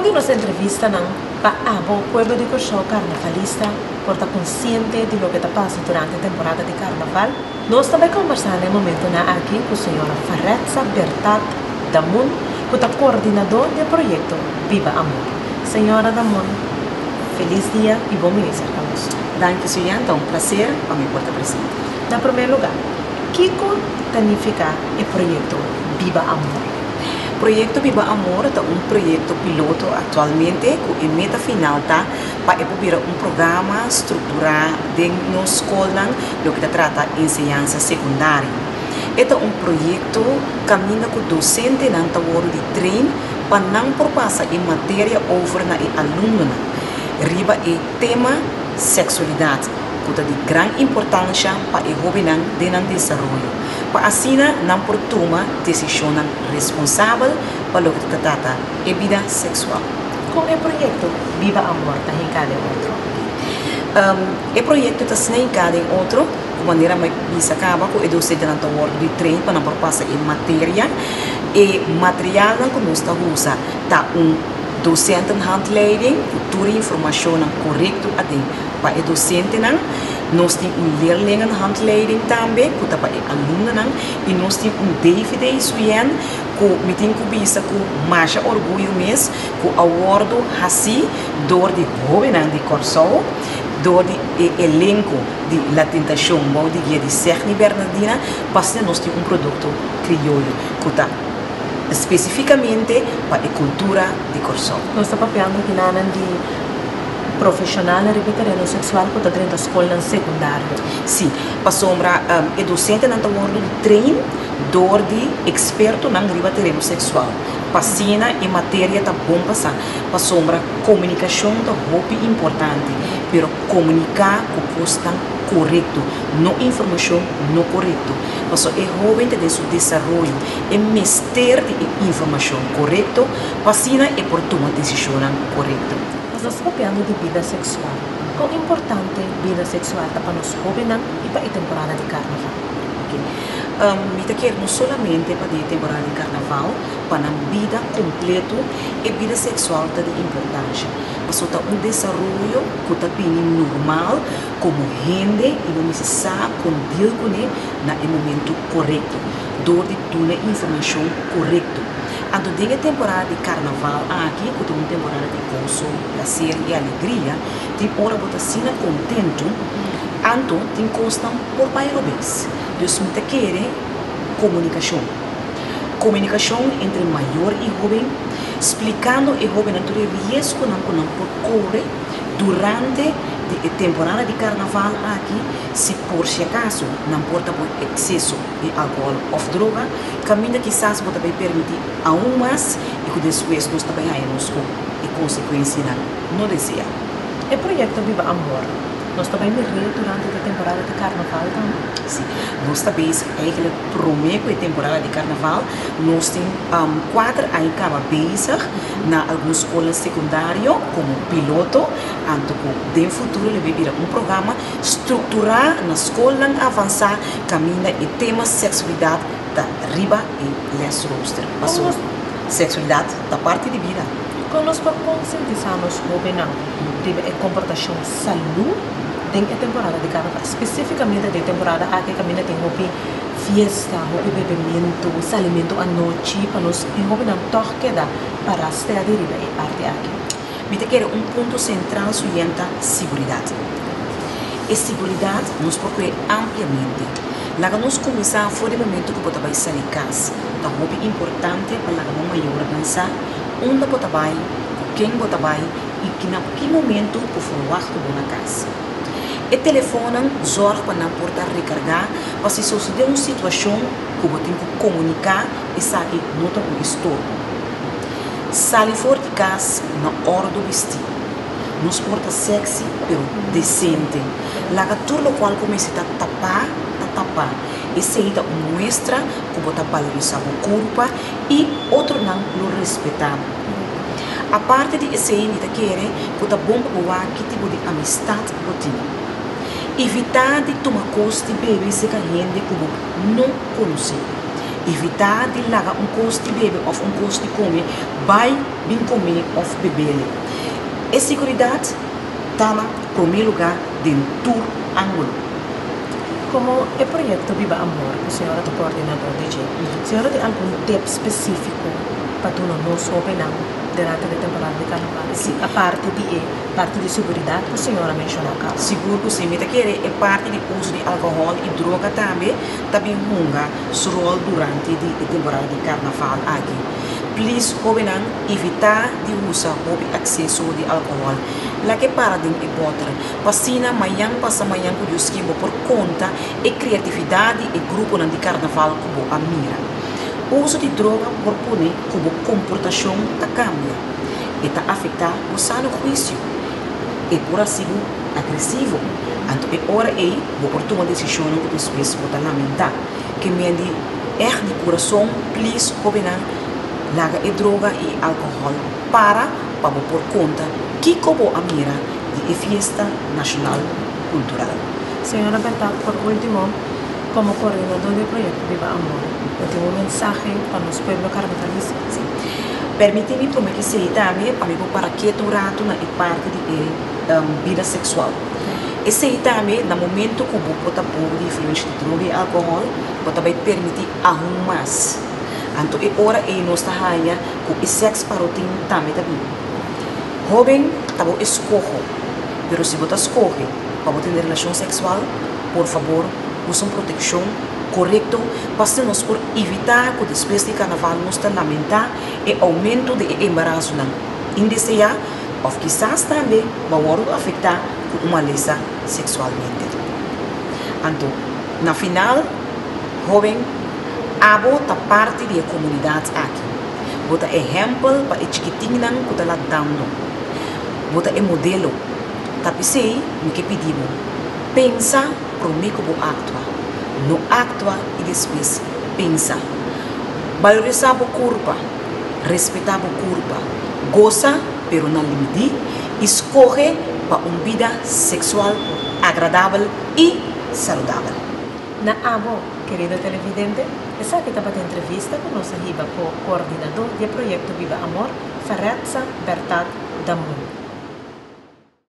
di nos entrevistanan pa abo, pueblo di Kòrsou karnavalista, por ta konsiente di loke ta pasa durante temporada di karnaval, nos ta bai kombersá na e momentunan aki ku señora Faretza Bertat Damun, ku ta koordinadó di e proyekto Biba Amor. Señora Damun, felis dia i bon bini serka nos. Danki Suyan, ta un plaser pa mi por ta presente. Na promé lugá, kiko ta nifiká e proyekto Biba Amor? Proyekto Biba Amor ta un proyekto piloto aktualmente ku e meta final ta pa e por bira un programa strukturá den nos skolnan loke ta trata enseñansa sekundario. E ta un proyekto kaminda ku dosentenan ta wòrdu di train pa nan por pasa e materia over na e alumnonan riba e tema seksualidat ku ta di gran importansha pa e hóbennan den nan desaroyo, pa asina nan por tuma desishonnan responsabel pa loke ta trata e bida seksual. Kon e proyekto Biba Amor ta hinká den otro? E proyekto ta asina hinká den otro ku manera mi bisa kaba ku e dosentenan ta wòrdu di train pa nan por pasa e materia. E materialnan ku nos ta usa ta un docentenhandleiding ku tur e informashonnan korekto aden pa e dosentenan. Nos tin un leerlingenhandleiding tambe ku ta pa e alumnonan i nos tin un dvd suyen ku mi tin ku bisa ku masha orguyo mes ku a wòrdu hasí dor di hóbennan di Kòrsou, dor di e elenko di La Tentashon bou di guia di Segni Bernardina, pa asina nos tin un produkto krioyo ku ta spesifikamente pa e kultura di Kòrsou. Nos ta papiando kinanan di profeshonalnan riba e tereno seksual ku ta drenta skolnan sekundario. Sí, pasobra e dosentenan ta wòrdu di train dor di ekspertonan riba tereno seksual. Pa asina e materia ta bon pasá, pasobra komunikashon ta hopi importante, pero komuniká ku kosnan korekto, no informashon no korekto. Pasobra e hóben ta den su desaroyo, e mester di e informashon korekto pa asina e por tuma desishonnan korekto. Nos ta papiando di bida seksual. Kon importante bida seksual ta pa nos hóbennan i pa e temporada di karnaval? Mi ta kere no solamente pa den e temporada di karnaval, pa nan bida kompleto e bida seksual ta di importansha. Pasobra ta un desaroyo ku ta bini normal komo hende i bo mester sa kon deal kuné na e momento korekto dor di duna e informashon korekto. Anto den e temporada di karnaval aki, ku ta un temporada di goso, plaser i alegria, tin ora bo ta asina kontentu, anto tin kosnan por bai robes. Dus mi ta kere komunikashon. Komunikashon entre mayor i hóben, splikando e hóbennan tur e riesgonan ku nan por kore durante di e temporada di karnaval aki si por si akaso nan por ta por ekseso di alkohòl òf droga, kaminda kisas bo ta bai permití aun mas i ku despues nos ta bai haña nos ku e konsekuensianan no deseá. E proyekto Biba Amor Nos ta bai mir'é durante di temporada di karnaval tambe? Sí, nos ta bezig eigenlijk promé ku e temporada di karnaval. Nos tin kuater aña kaba bezig na algun skolnan sekundario komo piloto, anto ku den futuro lo bai bira un programa strukturá na skolnan avansá kaminda e tema seksualidat ta riba e lesrooster. Pasobra seksualidat ta parti di bida. Kon nos por konsientisá nos hóbennan riba e komportashon salú den e temporada di karnaval? Spesífikamente den e temporada aki kaminda tin hopi fiesta, hopi bebementu, salimentu anochi pa nos e hóbennan tòg keda pará steady riba e parti aki. Mi ta kere un punto sentral suyent ta siguridat. E siguridat nos por kue ampliamente. Laga nos kuminsá for di momento ku bo ta bai sali kas. Ta hopi importante pa laga bo mayornan sa unda bo ta bai, ku ken bo ta bai i ki na ki momento bo ferwachtu bo na kas. E telefonnan zòrg pa nan por ta rekargá pa si sosodé un situashon ku bo tin ku komuniká esaki no ta un estorbo. Sali for di kas na òrdu bistí. Nos por ta sèksi pero desente. Laga tur lokual ku mester ta tapá ta tapá. Esei ta un muestra ku bo ta balorisá bo kurpa i otronan lo respetá bo. Aparte di esei mi ta kere ku ta bon pa bo wak ki tipo di amistat bo tin. Evitá di tuma kos di bebe serka hende ku bo no konosé. Evitá di laga un kos di bebe òf un kos di kome bai bin kom'é òf beb'é. E siguridat ta na promé lugá den tur ángulo. Komo e proyekto Biba Amor ku señora ta koordinador di dje, señora tin algun tep spesífiko pa duna nos hóbennan durante di temporada di karnaval? Sí. Aparte di e parti di siguridat ku señora menshoná kaba. Sigur ku sí. Mi ta kere e parti di uso di alkohòl i droga tambe ta bin hunga su ròl durante di e temporada di karnaval aki. Please hóbennan evitá di usa hopi akseso di alkohòl. Lag'é para den e bòter. Pa asina mañan pasa mañan ku Dios ke bo por konta e kreatividat di e gruponan di karnaval ku bo a mira. Uso di droga por pone ku bo komportashon ta kambia. E ta afektá bo sano huisio. E por hasi bo agresivo. Anto e ora ei bo por tuma desishonnan ku despues bo ta lamentá. Ke men di ègt di kurason, please hóbennan laga e droga i e alkohòl para pa bo por konta kiko bo a mira di e fiesta nashonal kultural. Señora Bertha, por último, komo koordinadó di e proyekto Biba Amor, bo tin un mensahe pa nos pueblo karnavalista? Sí. Permití mi promé esei tambe pa mi por para ketu un ratu na e parti di e bida seksual. Esei tambe na momento ku bo por ta bou di influensha di droga i alkohòl, bo ta bai permití aun mas. Anto e ora ei nos ta haña ku e sèks parotin tambe ta bin. Hóben, ta bo eskoho, pero si bo ta skohe pa bo tene relashon seksual, por fabor usa un protekshon korekto pa asina nos por evitá ku despues di karnaval nos ta lamentá e oumento di e embarasonan indeseá òf kisas tambe bo a wòrdu afektá ku un malesa seksualmente. Anto, na final, hóben, abo ta parti di e komunidat aki. Bo ta ehèmpel pa e chikitinnan ku ta lantando. Bo ta e modelo. Ta p'esei mi ke pidi bo, pensa promé ku bo aktua. No aktua i despues pensa. Balorisá bo kurpa. Respetá bo kurpa. Gosa, pero na limidí, i skohe pa un bida seksual agradabel i saludabel. Na abo, kerido televidente, esaki tabata entrevista ku nos a hiba ku koordinadó di e proyekto Biba Amor, Faretza Bertad Damun.